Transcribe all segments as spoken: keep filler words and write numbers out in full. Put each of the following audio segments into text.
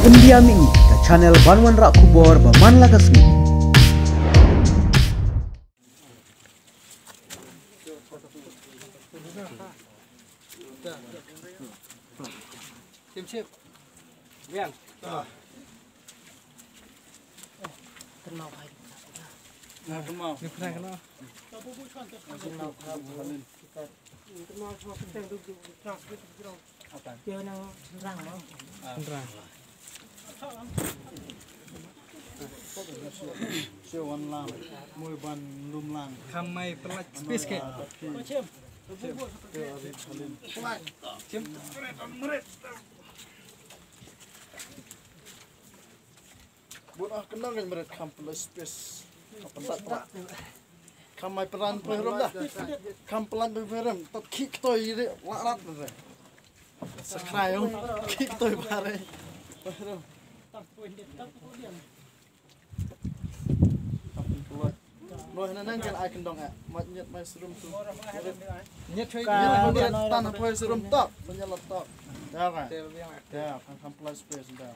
India Mini, ka channel ban wanrah khubor ba man la ka sngi. Kham mai pynlait space ke. Bun ah, kynang ngan meret kham pynlait space. Ka pyntat pyntat. Kham mai pynran pynrem da. Kham pynran pynrem. Tat khih ktoi ri la rat re. Sakrai ong. Khih ktoi bare. Pynrem. Noh na nang kan ai kyndong eh. Mat nyet mai serum tu. Nyet choi. Nyet tan poi serum tok. Nyet la tok. Ya kan. Ya kan, kan plus space dah.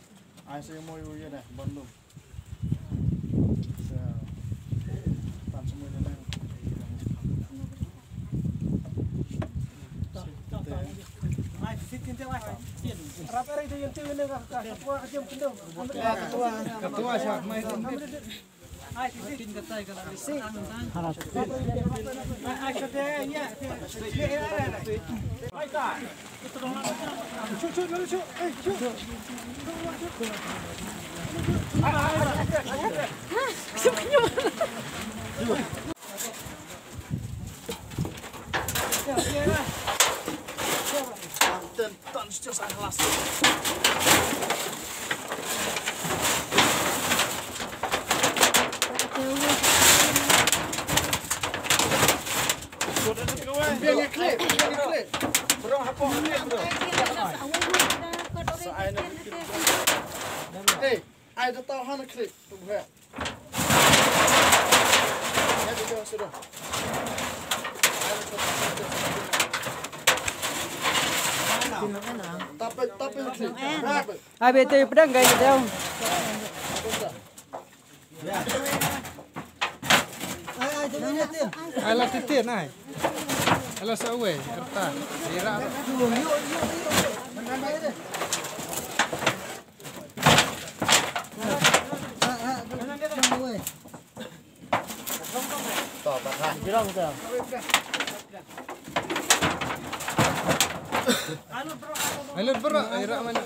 Ai se mo yu ye dah bandung. Ya. Tan semua na nang. Hey, ai da tau hana klik. Ai beto pedang kai beto. Ai la titin ai. Ai la sa uwei erta. Ira. Ai lut bro, ai ra mana.